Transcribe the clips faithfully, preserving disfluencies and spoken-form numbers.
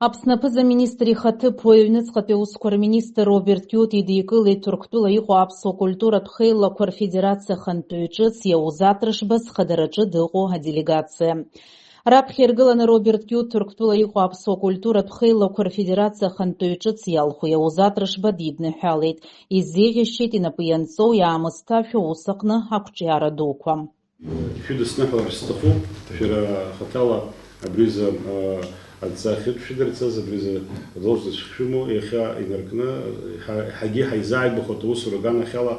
Аԥсны аԥыза-министр ихаҭыԥуаҩ аҩныҵҟатәи аусқәа рминистр Роберт Киут идикылеит Ҭырқәтәыла иҟоу аԥсуа культуратә хеилақәа рфедерациа ахантәаҩ ҿыц Иауза Ҭрышба зхадараҿы дыҟоу аделегациа. Раԥхьа иргыланы Роберт Киут Ҭырқәтәыла иҟоу аԥсуа культуратә хеилақәа рфедерациа ахантәаҩ ҿыц иалху Иауза Ҭрышба дидныҳәалеит, изеиӷьасшьеит инапы ианҵоу иаамысҭашәа ус аҟны ақәҿиара дуқәа. Шәыдысныҳәалар сҭахуп, шәара хаҭала абриза, а, адҵа ахьышәдырҵаз, абриза должность шәымоу, иахьа инаркны, ҳа-, ҳагьы ҳаизааигәахоит аусура аганахьала,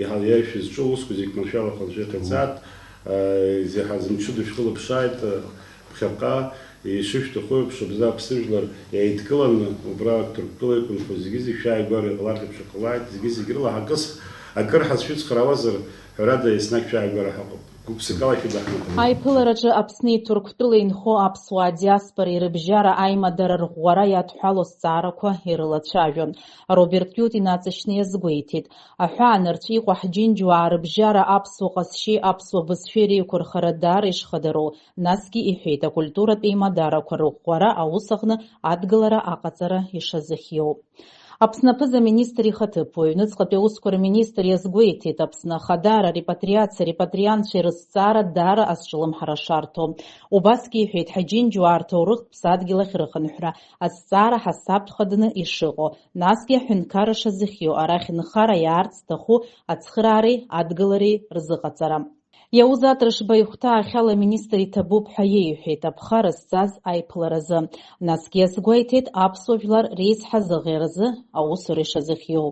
иҳалиаҩ шәызҿу аусқәа зегь маншәалахо аӡәы иҟаиҵааит, а, изеиҳа зымчыду шәхылаԥшааит, а, ԥхьаҟа, ишышәҭаху еиԥш, абза аԥсыжәлар еидкыланы, убра Ҭырқәтәыла иқәынхо зегьы-зегь шәааигәара иҟалар еиԥш иҟалааит, зегьы-зегь рыла ҳакыс-, акыр ҳазшәыцхраауазар, ҳәарада, еснагь шәааигәара ҳаҟоуп. Гәык-ԥсыкала шәыдаҳныҳәалоит. Аиԥылараҿы Аԥсни Ҭырқәтәылеи инхо аԥсуаа диаспореи рыбжьара аимадара рӷәӷәара иадҳәало азҵаарақәа ирылацәажәон. Роберт Киут инаҵшьны иазгәеиҭеит, аҳәаанырцә иҟоу ҳџьынџьуаа рыбжьара аԥсуа ҟазшьеи аԥсуа бызшәеи реиқәырхара даара ишхадароу, насгьы иҳәеит акультуратә еимадарақәа рыӷәӷәара аус аҟны адгылара аҟаҵара ишазыхиоу. Аԥсны аԥыза-министр ихаҭыԥуаҩ, аҩныҵҟатәи аусқәа рминистр иазгәеиҭеит, Аԥсны Ахадара, арепатриациа, арепатрианцәеи рызҵаара даара азҿлымҳара шарҭо. Убасгьы иҳәеит, ҳаџьынџьуаа рҭоурыхтә ԥсадгьыл ахь рыхынҳәра азҵаара ҳасабтә хаданы ишыҟоу, насгьы аҳәынҭқарра шазыхиоу, арахь нхара иаарц зҭаху ацхыраареи адгылареи рзыҟаҵара. Иауза Ҭрышба ихәҭаахьала аминистр иҭабуп ҳәа иеиҳәеит аԥхара зҵаз аиԥыларазы. Насгьы иазгәеиҭеит аԥсуа жәлар реизҳазыӷьаразы аусура ишазыхиоу.